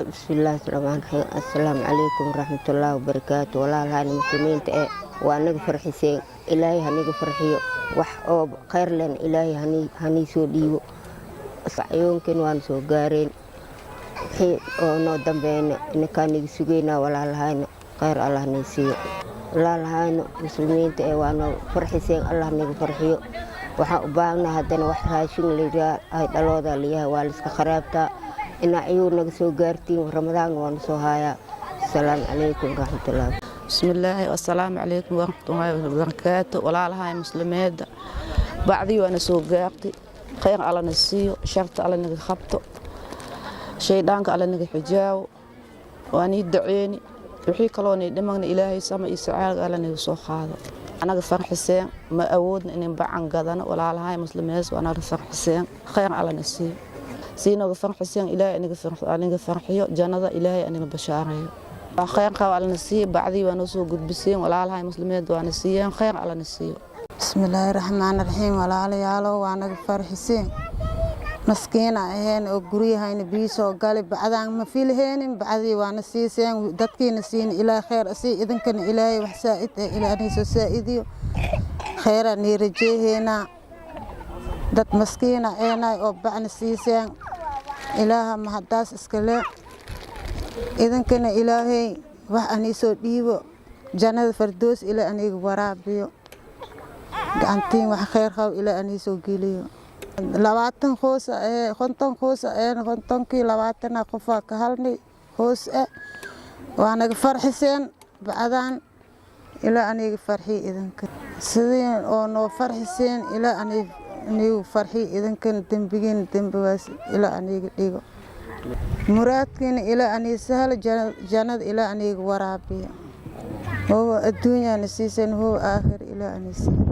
Bismillaahi raxmaani raxiim. Assalaamu calaykum waraxmatullaahi wabarakaatu. Walaalahayna muslimiinta ee waa naga farxiseen, Ilaahay haniga farxiyo. Wax oo khayr lehna Ilaahay hanii soo dhiibo. Sacyoonkeen waana soo gaareen. Wixii oo noo dambeeyna inakaa niga sugeynaa. Walaalahayna, khayr Allah nii siiyo. Walaalahayna muslimiinta ee waa noo farxiseen, Allah niga farxiyo. Waxaan u baahannahay haddana wax raashin layidhaha ay dhalooda layahay, waa layska kharaabtaa. Inaa ciyuu naga soo gaartiin, Ramadaanna waana soo haayaa. Asalaamu calaykum waraxmatullaahi. Bismillaahi, assalaamu calaykum waraxmatullaahi wabarakaatu. Walaalahay muslimeedda, bacdii waana soo gaartay. Khayr Allana siiyo, sharta Alla naga qabto, shayddaanka Alla naga xijaawo. Waa nii daceeni. Wixii kaloo nii dhimagna, Ilaahay sama iyo sacaalga Alla naga soo qaado. Anaga farxiseen, ma awoodna inin bacan gadano. Walaalahay muslimeed, waa naga farxiseen, khayr Allana siiyo. Sii naga farxiseen, Ilaahay aniga farxiyo, jannada Ilaahay aniga bashaareeyo. Khayr qaba Allana siiyo. Bacdii waa noo soo gudbiseen. Walaalahay muslimeed, waana siiyeen, khayr Allana siiyo. Bismillaahi raxmaani raxiim. Walaalayaalo, waa naga farxiseen. Maskiina aheen oo guryahayna biyo soo gali, bacdaan ma filheenin. Bacdii waana siiseen. Dadkiina siin, Ilaah khayr sii. Idinkana Ilaahay wax saa'id eh Ilaahay soo saa'idiyo. Khayraa nii rajeeheynaa. Dad maskiina eenay oo bacna siiseen, Ilaaha mahadaas iskale. Idinkana Ilaahay wax anii soo dhiibo, jannada fardoos Ilaa aniga waraabiyo, gacantiin wax khayr qabo Ilaa anii soo geliyo. 20 qoys ee 50 qoys ee 50kii 20 qofaa ka halnay hoos ah. Waa naga farxiseen bacdaan. Ilaa aniga farxiy idinka. Sidii oo noo farxiseen, ilaa anigu farxiy idinkana. Dembigiina dembigaas ilaa aniga dhigo, muraadkiina ilaa aniga sahlo, jannada ilaa aniga waraabiyo. Huwa adduunyana siiseen, huwa aakhir ilaa aniga siiyo.